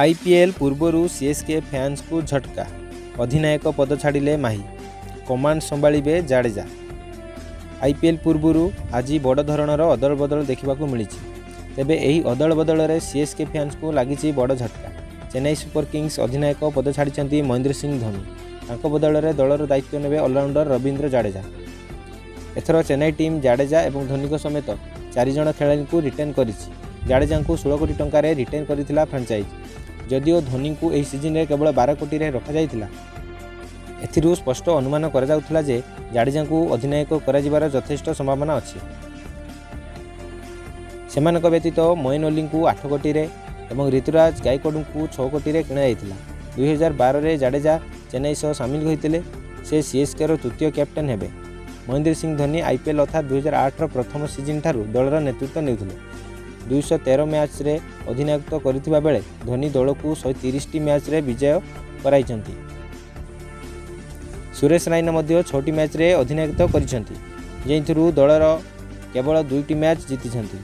IPL ପୂର୍ବରୁ CSK ଫ୍ୟାନ୍ସଙ୍କୁ ଝଟକା। ଅଧିନାୟକ ପଦ ଛାଡ଼ିଲେ ମାହି, କମାଣ୍ଡ ସମ୍ଭାଳିବେ ଜାଡେଜା। ଆଇପିଏଲ୍ ପୂର୍ବରୁ ଆଜି ବଡ଼ ଧରଣର ଅଦଳବଦଳ ଦେଖିବାକୁ ମିଳିଛି। ତେବେ ଏହି ଅଦଳବଦଳରେ ସିଏସ୍କେ ଫ୍ୟାନ୍ସଙ୍କୁ ଲାଗିଛି ବଡ଼ ଝଟକା। ଚେନ୍ନାଇ ସୁପର କିଙ୍ଗସ୍ ଅଧିନାୟକ ପଦ ଛାଡ଼ିଛନ୍ତି ମହେନ୍ଦ୍ର ସିଂ ଧୋନି। ତାଙ୍କ ବଦଳରେ ଦଳର ଦାୟିତ୍ୱ ନେବେ ଅଲରାଉଣ୍ଡର ରବୀନ୍ଦ୍ର ଜାଡେଜା। ଏଥର ଚେନ୍ନାଇ ଟିମ୍ ଜାଡେଜା ଏବଂ ଧୋନିଙ୍କ ସମେତ ଚାରିଜଣ ଖେଳାଳିଙ୍କୁ ରିଟେନ୍ କରିଛି। ଜାଡେଜାଙ୍କୁ 16 କୋଟି ଟଙ୍କାରେ ରିଟେନ୍ କରିଥିଲା ଫ୍ରାଞ୍ଚାଇଜ୍। ଯଦିଓ ଧୋନିଙ୍କୁ ଏହି ସିଜନରେ କେବଳ 12 କୋଟିରେ ରଖାଯାଇଥିଲା। ଏଥିରୁ ସ୍ପଷ୍ଟ ଅନୁମାନ କରାଯାଉଥିଲା ଯେ ଜାଡେଜାଙ୍କୁ ଅଧିନାୟକ କରାଯିବାର ଯଥେଷ୍ଟ ସମ୍ଭାବନା ଅଛି। ସେମାନଙ୍କ ବ୍ୟତୀତ ମୋଏନ୍ ଅଲିଙ୍କୁ 8 କୋଟିରେ ଏବଂ ଋତୁରାଜ ଗାଇକୋଡଙ୍କୁ 6 କୋଟିରେ କିଣାଯାଇଥିଲା। 2012ରେ ଜାଡେଜା ଚେନ୍ନାଇ ସହ ସାମିଲ ହୋଇଥିଲେ। ସେ ସିଏସ୍କେର ତୃତୀୟ କ୍ୟାପ୍ଟେନ୍ ହେବେ। ମହେନ୍ଦ୍ର ସିଂ ଧୋନି ଆଇପିଏଲ୍ ଅର୍ଥାତ୍ 2008ର ପ୍ରଥମ ସିଜନ୍ ଠାରୁ ଦଳର ନେତୃତ୍ୱ ନେଉଥିଲେ। 213 ମ୍ୟାଚ୍ରେ ଅଧିନାୟକତ୍ୱ କରିଥିବା ବେଳେ ଧୋନି ଦଳକୁ 130ଟି ମ୍ୟାଚ୍ରେ ବିଜୟ କରାଇଛନ୍ତି। ସୁରେଶ ରାଇନା ମଧ୍ୟ ଛଅଟି ମ୍ୟାଚ୍ରେ ଅଧିନାୟକତ୍ୱ କରିଛନ୍ତି, ଯେଉଁଥିରୁ ଦଳର କେବଳ ଦୁଇଟି ମ୍ୟାଚ୍ ଜିତିଛନ୍ତି।